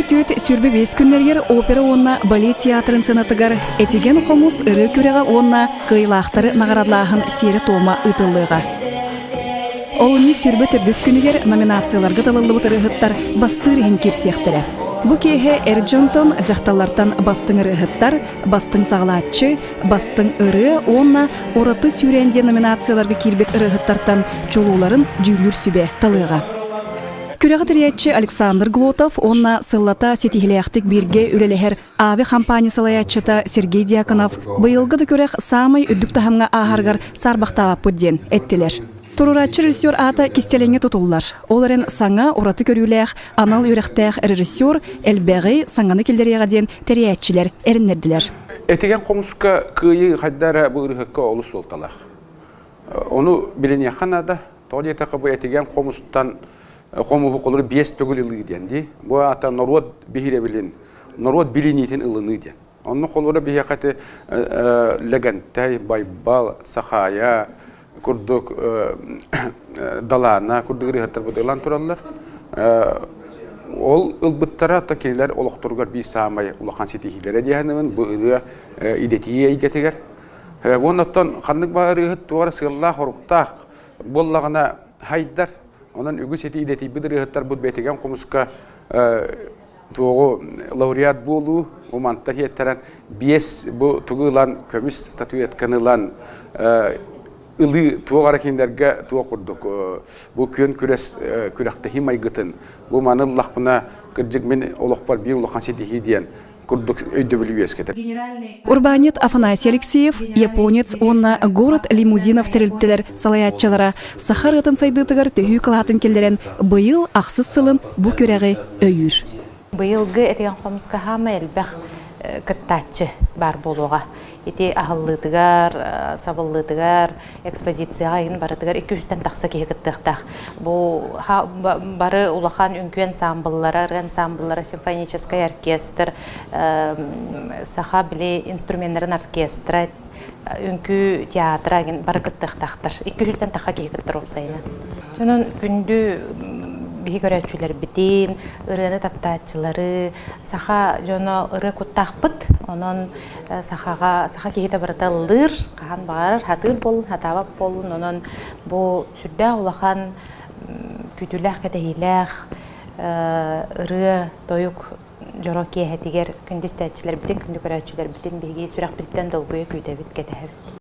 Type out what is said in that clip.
24 25 күннэригэр опера уонна балет театрын сценатыгар Этигэн хомус ырыа күрэҕэ уонна кыайыылаахтары наҕараадалааһын сиэрэ-туома ыытыллыаҕа. Олунньу 24 күнүгэр номинацияларга талыллыбыт ырыаһыттар бастыыр иһин киирсиэхтэрэ. Бу киэһэ эр дьонтон, дьахталлартан бастыҥ ырыаһыттар, бастыҥ саҕалааччы, бастыҥ ырыа уонна ураты сүүрээн диэн номинацияларга киирбит ырыаһыттартан чулууларын дьүүллүүр сүбэ талыаҕа. Күрэҕи тэрийээччи Александр Глотов уонна сыллата ситиһилээхтик бииргэ үлэлэһэр Ави хампаанньа салайааччыта Сергей Дьяконов быйылгы да күрэх саамай үрдүк таһымҥа ааһарыгар саарбахтаабаппыт диэн эттилэр. Туруорааччы режиссер аата кистэлэҥҥэ тутуллар. Ол эрэн саҥа, ураты көрүүлээх, анал үөрэхтээх режиссер элбэҕи, саҥаны киллэриэҕэ диэн тэрийээччилэр эрэннэрдилэр. Этигэн хомуска кыайыы хайда эрэ бу ырыһыкка олус суолталаах. Ону билиниэххэ наада. Тоҕо диэтэххэ бу этигэн хомустан хомуһу холору биэс төгүл ылыы диэн дии. Бу аата норуот биһирэбилин, норуот билиниитин ылыныы диэн. Онно холура биһиэхэ ити Лэгэнтэй, Байбал, Сахаайа курдук Далаана курдук ырыаһыттарбыт ылан тураллар. Ол ылбыттара то кинилэр олохторугар биир саамай улахан ситиһиилэрэ диэхинэбин бу ырыа идэтийии эйгэтигэр. Уонна оттон ханнык баҕар ырыаһыт туох эрэ сыаллаах-соруктаах буоллаҕына хайдар. Онон үгүс ити идэтийбит ырыаһыттарбыт бэйэтигэн хомуска туоҕу лауреат буолуу, бу мантан иэттэрэн биэс бу тугу ылан көмүс статуэтканы ылан ылыы туох эрэ кинилэргэ туох курдук бу күөн күрэс күрэхтэһии майгытын бу маны ыллахпына кырдьык мин олохпор биир улахан ситиһии диэн курдук өйдөбүлү үөскэтэр. Урбаанньыт Афанасий Алексеев, японец уонна город лимузинов тэрилтэлэр салайааччылара саха ырыатын сайдыытыгар төһүү кылаатын киллэрэн быйыл ахсыс сылын бу күрэҕи өйүүр. Быйылгы этигэн хомуска хаама элбэх кыттааччы баар буолуоҕа. Ити аһыллыытыгар, сабыллыытыгар, экспозицияҕа иһин барытыгар 200-тэн тахса киһи кыттыахтаах. Бу бары улахан үҥкүү ансаамбыллара, ырыа ансаамбыллара, симфоническай оркестр, саха били инструменнарын оркестра, үҥкүү театра бары кыттыахтаахтар. 200-тэн тахса киһи кыттар уопсайынан. Онон күндү биһи көрөөччүлэрбитин, ырыаны таптааччылары, саха дьоно ырыа куттаахпыт. Онон сахаҕа саха киһитэ барыта ыллыыр, хаһан баҕарар сатыыр буоллун, сатаабат буоллун. Онон бу сүрдээх улахан күүтүүлээх, кэтэһиилээх ырыа, тойук дьоро киэһэтигэр күндү истээччилэрбитин, күндү көрөөччүлэрбитин биһиги сүрэхпититтэн долгуйа күүтэбит, кэтэһэбит.